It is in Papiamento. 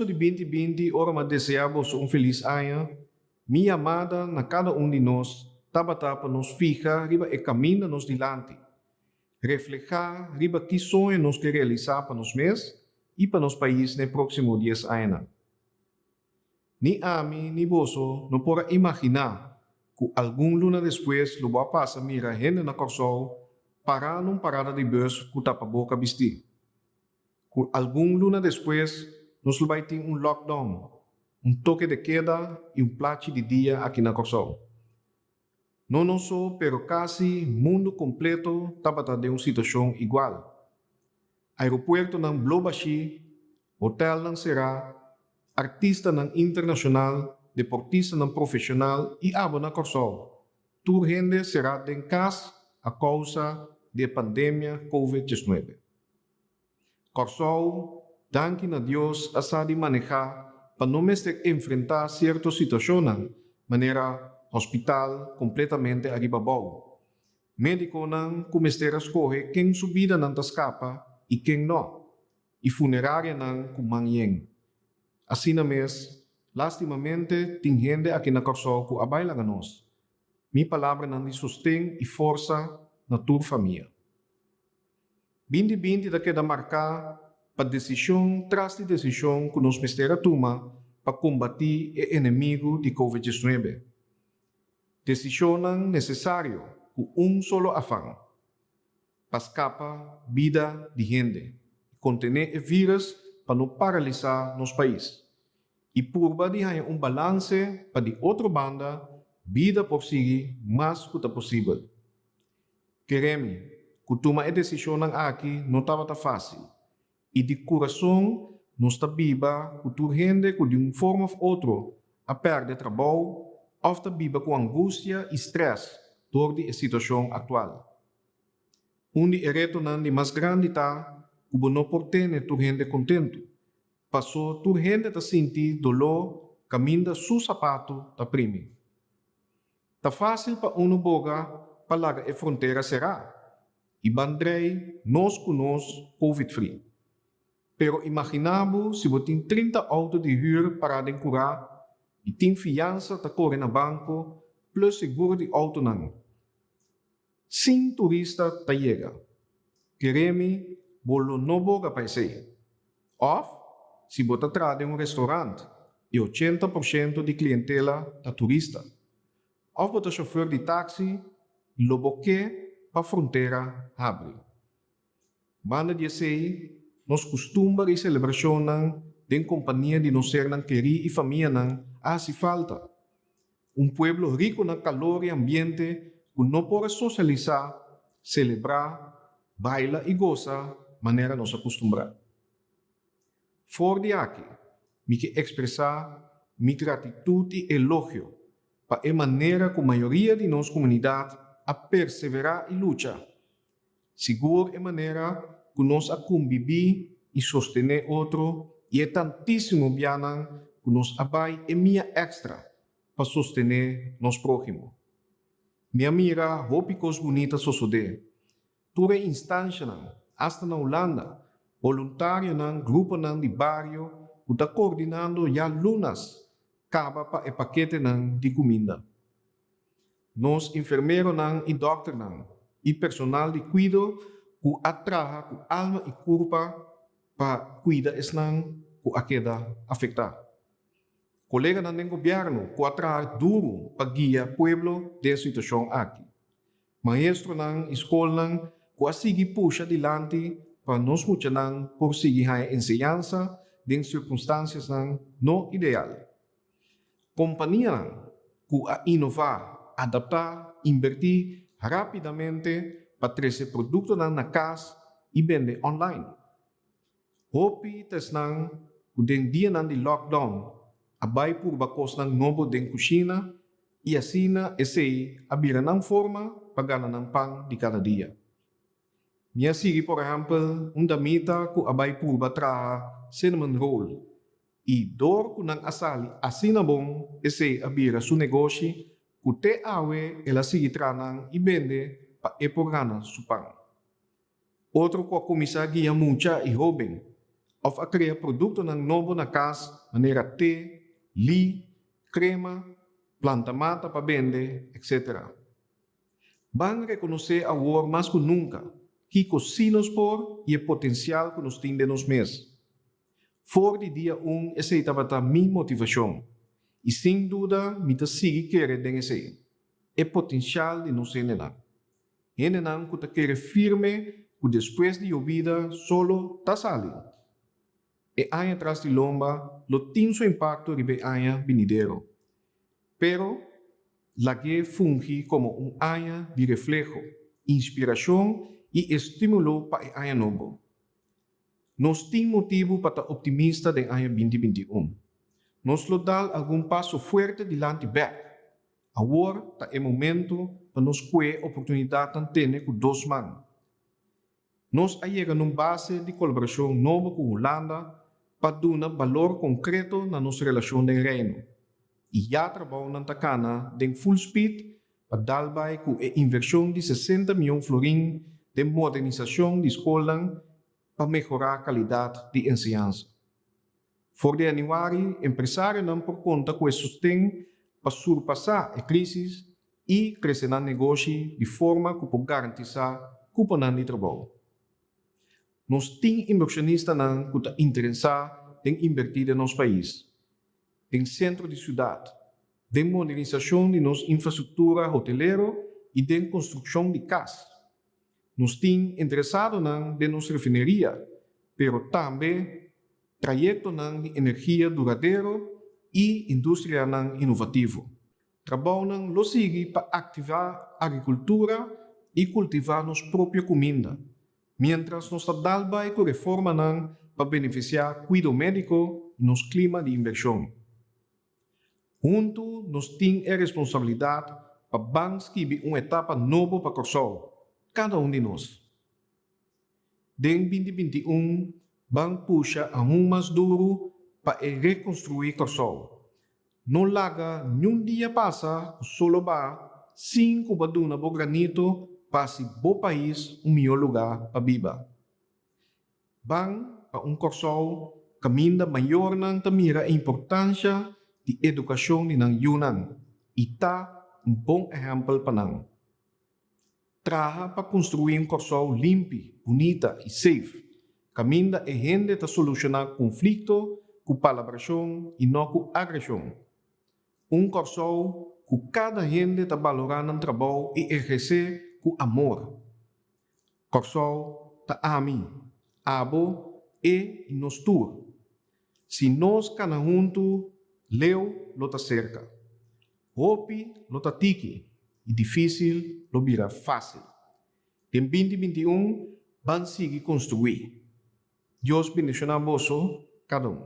Di 2020, ora m'a deseá boso un felis aña, mi yamada na kada un di nos tabata pa nos fiha riba e kaminda nos dilanti, reflehá riba ki soño nos ke realisá pa nos mes i pa nos pais den próksimo 10 añanan. Ni ami ni boso no por a imaginá ku algun luna despues lo bo a pasa mira hende na Kòrsou pará na un parada di bùs ku tapaboka bistí. Ku algun luna despues nos lo bai tin un lockdown, un toke de keda i un plachi di dia aki na Kòrsou. No nos so pero kasi mundu kompleto tabata den un situashon igual. Aeropuertonan blo bashí, hotèlnan será, artistanan internashonal, deportistanan profeshonal i abo na Kòrsou, tur hende será den kas a kousa di e pandemia Covid 19. Kòrsou, danki na Dios, a sa di manehá pa no mester enfrentá sierto situashonnan manera hospital kompletamente ariba bou, médikonan ku mester a skohe ken su bida nan ta skapa i ken nò, i funerarianan ku man yen. Asina mes, lástimamente tin hende aki na Kòrsou ku a bai laga nos. Mi palabranan di sosten i forsa na tur famia. 2020 ta keda marká pa desishon tras di desishon ku nos mester a tuma pa kombatí e enemigu di Covid 19. Desishonnan nesesario ku un solo afan, pa skapa bida di hende i kontené e vírùs pa no paralisá nos pais i purba di haña un balanse pa di otro banda bida por sigui mas ku ta posibel. Kere mi, ku tuma e desishonnan aki no tabata fásil. I di kurason nos ta biba ku tur hende ku di un forma òf otro a pèrdè trabou òf ta biba ku angustia i strès dor di e situashon aktual. Un di e retonan di mas grandi ta ku bo no por tene tur hende kontentu, pasó tur hende ta sinti doló kaminda su sapatu ta primi. Ta fásil pa unu boga pa laga e frontera será i ban drei nos ku nos covid free. Pero imaginá bo si bo tin 30 outo di hür pará den kurá i tin fiansa ta kore na banko plus seguro di outonan. Sin turista ta yega. Kere mi, bo lo no boga pa esei. Òf, si bo ta traha den un restorant i 80% di klientela ta turista. Òf bo ta shofùr di taksi, lo bo ke pa frontera habri. Banda di esei, nos kustumber i selebrashonnan den kompania di nos sernan kerí i famianan a hasi falta. Un pueblo riku na kalor i ambiente ku no por a sosialisá, selebrá, baila i gosa manera nos a kustumbrá. For di aki, mi ke ekspresá mi gratitut i elogio pa e manera ku mayoria di nos komunidat a perseverá i lucha. Sigur e manera ku nos a kumbibí i sostené otro i e tantísimo bianan ku nos a bai e mia èkstra pa sostené nos próhimo. Mi a mira hopi kos bunita sosodé. Tur e instanshanan, asta na Hulanda, boluntarionan, gruponan di bario ku ta koordinando ya lunas kaba pa e paketenan di kuminda. Nos enfermeronan i dòkternan i personal di kuido ku a traha ku alma i kurpa pa kuida esnan ku a keda afektá. Koleganan den gobièrnu ku a traha duru pa guia pueblo den e situashon aki. Maestronan i skolnan ku a sigui pusha dilanti pa nos muchanan por sigui haña enseñansa den sirkunstansiasnan no ideal. Kompanianan ku a inová, adaptá, inbertí rápidamente pa trese produktonan na kas i bende online. Hopi ta esnan ku den dianan di lockdown a bai purba kosnan nobo den kushina i asina esei a bira nan forma pa gana nan pan di kada dia. Mi a sigui por ehèmpel un damita ku a bai purba traha cinnamon roll i dor ku nan a sali asina bon esei a bira su negoshi ku te awe el a sigui traha nan i bende pa e por gana su pan. Otro ku a kuminsá guia mucha i hóben. òf a krea produktonan nobo na kas manera te, li, krema, planta mata pa bende, etc. Ban rekonosé awor mas ku nunka kiko sí nos por i e potensial ku nos tin den nos mes. For di dia un esei tabata mi motivashon i sin duda mi ta sigui kere den esei, e potensial di nos hendenan. Hendenan ku ta kere firme ku despues di yobida solo ta sali. E aña tras di lomba lo tin su impakto riba e aña binidero. Pero lag'é fungi komo un aña di refleho, inspirashon i estímulo pa e aña nobo. Nos tin motibu pa ta optimista den aña 2021. Nos lo dal algun paso fuerte dilanti bèk. Awor ta e momento pa nos kue oportunidatnan tene ku dos man. Nos a yega na un base di kolaborashon nobo ku Hulanda pa duna balor konkreto na nos relashon den Reino. I ya trabounan ta kana den full speed pa dal bai ku e invershon di 60 mion florin den modernisashon di skolnan pa mehorá kalidat di enseñansa. For di yanüari, empresarionan por konta ku e sosten pa surpasá e krísis i krese nan negoshi di forma ku por garantisá kuponan di trabou. Nos tin inbershonistanan ku ta interesá den inbertí den nos pais, den sentro di siudat, den modernisashon di nos infrastruktura hotelero i den konstrukshon di kas. Nos tin interesadonan den nos refineria, pero tambe trayektonan di energia duradero i industrianan inovativo. Trabounan lo sigui pa aktivá agrikultura i kultivá nos propio kuminda, miéntras nos ta dal bai ku reformanan pa benefisiá kuido médiko i nos klima di invershon. Huntu nos tin e responsabilidat pa ban skibi un etapa nobo pa Kòrsou, kada un di nos. Den 2021 ban pusha aun mas duru pa e rekonstruí Kòrsou. No laga niun dia pasa ku solo ba sin ku bo a duna bo granito pa hasi bo pais un mihó lugá pa biba. Ban pa un Kòrsou kaminda mayornan ta mira e importansha di edukashon di nan yunan i ta un bon ehèmpel pa nan. Traha pa konstruí un Kòrsou limpi, bunita i safe, kaminda e hende ta solushoná konflikto ku palabrashon i no ku agreshon. Un Kòrsou ku kada hende ta balorá nan trabou i ehersé ku amor. Kòrsou ta ami, abo, e i nos tur. Si nos kana huntu, leu lo ta serka. Hopi lo ta tiki i difísil lo bira fásil. Den 2021 ban sigui konstruí. Dios bendishoná boso kada un.